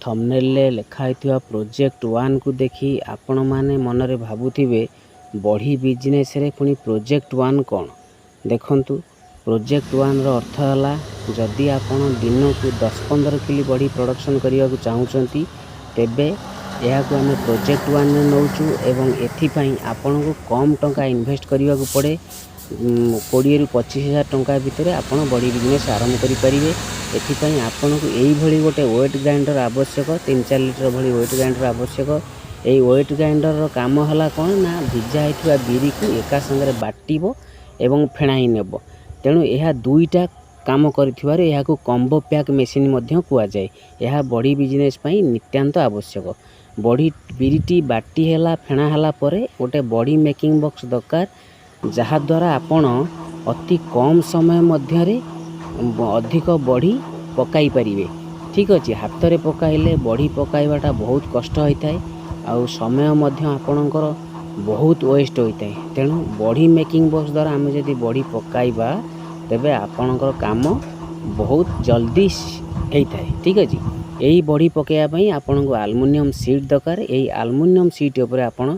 ଥମ୍ବନେଲ୍ରେ ଲେଖା ହୋଇଥିବା ପ୍ରୋଜେକ୍ଟ ୱାନ୍କୁ ଦେଖି ଆପଣମାନେ ମନରେ ଭାବୁଥିବେ, ବଢ଼ି ବିଜନେସ୍ରେ ପୁଣି ପ୍ରୋଜେକ୍ଟ ୱାନ୍ କ'ଣ? ଦେଖନ୍ତୁ, ପ୍ରୋଜେକ୍ଟ ୱାନ୍ର ଅର୍ଥ ହେଲା, ଯଦି ଆପଣ ଦିନକୁ 10-15 କିଲି ବଢ଼ି ପ୍ରଡ଼କ୍ସନ୍ କରିବାକୁ ଚାହୁଁଛନ୍ତି, ତେବେ ଏହାକୁ ଆମେ ପ୍ରୋଜେକ୍ଟ ୱାନ୍ରେ ନେଉଛୁ ଏବଂ ଏଥିପାଇଁ ଆପଣଙ୍କୁ କମ୍ ଟଙ୍କା ଇନଭେଷ୍ଟ କରିବାକୁ ପଡ଼େ। 20ରୁ 25 ହଜାର ଟଙ୍କା ଭିତରେ ଆପଣ ବଢ଼ି ବିଜନେସ୍ ଆରମ୍ଭ କରିପାରିବେ। ଏଥିପାଇଁ ଆପଣଙ୍କୁ ଏଇଭଳି ଗୋଟେ ୱେଟ୍ ଗ୍ରାଇଣ୍ଡର ଆବଶ୍ୟକ। 3-4 ଲିଟର ଭଳି ୱେଟ୍ ଗ୍ରାଇଣ୍ଡର ଆବଶ୍ୟକ। ଏଇ ୱେଟ୍ ଗ୍ରାଇଣ୍ଡରର କାମ ହେଲା କ'ଣ ନା, ଭିଜା ହେଇଥିବା ବିରିକୁ ଏକା ସାଙ୍ଗରେ ବାଟିବ ଏବଂ ଫେଣାଇ ନେବ। ତେଣୁ ଏହା ଦୁଇଟା କାମ କରିଥିବାରୁ ଏହାକୁ କମ୍ବୋ ପ୍ୟାକ୍ ମେସିନ୍ ମଧ୍ୟ କୁହାଯାଏ। ଏହା ବଢ଼ି ବିଜନେସ୍ ପାଇଁ ନିତ୍ୟାନ୍ତ ଆବଶ୍ୟକ। ବଢ଼ି ବିରିଟି ବାଟି ହେଲା, ଫେଣା ହେଲା ପରେ ଗୋଟେ ବଢ଼ି ମେକିଂ ବକ୍ସ ଦରକାର, ଯାହାଦ୍ୱାରା ଆପଣ ଅତି କମ୍ ସମୟ ମଧ୍ୟରେ ଅଧିକ ବଢ଼ି ପକାଇ ପାରିବେ। ଠିକ୍ ଅଛି। ହାତରେ ପକାଇଲେ ବଢ଼ି ପକାଇବାଟା ବହୁତ କଷ୍ଟ ହୋଇଥାଏ ଆଉ ସମୟ ମଧ୍ୟ ଆପଣଙ୍କର ବହୁତ ୱେଷ୍ଟ ହୋଇଥାଏ। ତେଣୁ ବଢ଼ି ମେକିଂ ବକ୍ସ ଦ୍ୱାରା ଆମେ ଯଦି ବଢ଼ି ପକାଇବା, ତେବେ ଆପଣଙ୍କର କାମ ବହୁତ ଜଲ୍ଦି ହେଇଥାଏ। ଠିକ୍ ଅଛି। ଏହି ବଢ଼ି ପକାଇବା ପାଇଁ ଆପଣଙ୍କୁ ଆଲୁମିନିୟମ୍ ସିଟ୍ ଦରକାର। ଏହି ଆଲୁମିନିୟମ୍ ସିଟ୍ ଉପରେ ଆପଣ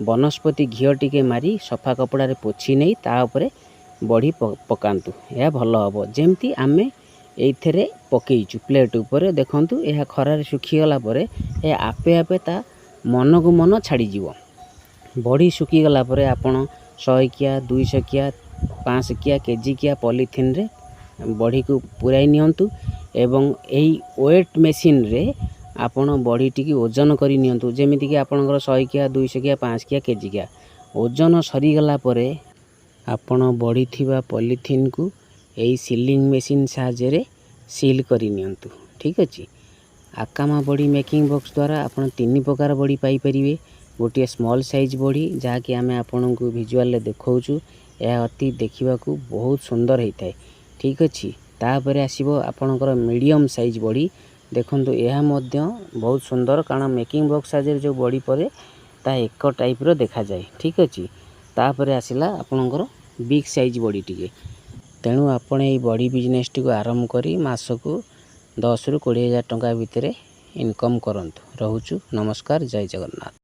ବନସ୍ପତି ଘିଅ ଟିକେ ମାରି, ସଫା କପଡ଼ାରେ ପୋଛି ନେଇ ତା ଉପରେ ବଢ଼ି ପକାନ୍ତୁ। ଏହା ଭଲ ହେବ। ଯେମିତି ଆମେ ଏଇଥିରେ ପକାଇଛୁ ପ୍ଲେଟ୍ ଉପରେ, ଦେଖନ୍ତୁ, ଏହା ଖରାରେ ଶୁଖିଗଲା ପରେ ଏହା ଆପେ ଆପେ ତା ମନକୁ ମନ ଛାଡ଼ିଯିବ। ବଢ଼ି ଶୁଖିଗଲା ପରେ ଆପଣ ଶହେକିଆ, ଦୁଇଶହକିଆ, ପାଞ୍ଚଶହକିଆ, କେଜିକିଆ ପଲିଥିନରେ ବଢ଼ିକୁ ପୁରାଇ ନିଅନ୍ତୁ ଏବଂ ଏଇ ୱେଟ୍ ମେସିନ୍ରେ ଆପଣ ବଢ଼ିଟିକି ଓଜନ କରି ନିଅନ୍ତୁ। ଯେମିତିକି ଆପଣଙ୍କର ଶହେକିଆ, ଦୁଇଶହକିଆ, ପାଞ୍ଚଶହକିଆ, କେଜିକିଆ ଓଜନ ସରିଗଲା ପରେ ଆପଣ ବଢ଼ିଥିବା ପଲିଥିନ୍କୁ ଏଇ ସିଲିଂ ମେସିନ୍ ସାହାଯ୍ୟରେ ସିଲ୍ କରି ନିଅନ୍ତୁ। ଠିକ୍ ଅଛି। ଆକାମା ବଡ଼ି ମେକିଂ ବକ୍ସ ଦ୍ୱାରା ଆପଣ ତିନି ପ୍ରକାର ବଡ଼ି ପାଇପାରିବେ। ଗୋଟିଏ ସ୍ମଲ୍ ସାଇଜ୍ ବଡ଼ି, ଯାହାକି ଆମେ ଆପଣଙ୍କୁ ଭିଜୁଆଲରେ ଦେଖାଉଛୁ। ଏହା ଅତି ଦେଖିବାକୁ ବହୁତ ସୁନ୍ଦର ହେଇଥାଏ। ଠିକ୍ ଅଛି। ତାପରେ ଆସିବ ଆପଣଙ୍କର ମିଡ଼ିୟମ୍ ସାଇଜ୍ ବଡ଼ି। ଦେଖନ୍ତୁ, ଏହା ମଧ୍ୟ ବହୁତ ସୁନ୍ଦର, କାରଣ ମେକିଂ ବକ୍ସ ସାହାଯ୍ୟରେ ଯେଉଁ ବଡ଼ି ପଡ଼େ, ତାହା ଏକ ଟାଇପ୍ର ଦେଖାଯାଏ। ଠିକ୍ ଅଛି। ତାପରେ ଆସିଲା ଆପଣଙ୍କର ବିଗ୍ ସାଇଜ୍ ବଡ଼ି ଟିକେ। ତେଣୁ ଆପଣ ଏଇ ବଡ଼ି ବିଜନେସ୍ଟିକୁ ଆରମ୍ଭ କରି ମାସକୁ 10ରୁ 20 ହଜାର ଟଙ୍କା ଭିତରେ ଇନକମ୍ କରନ୍ତୁ। ରହୁଛୁ, ନମସ୍କାର, ଜୟ ଜଗନ୍ନାଥ।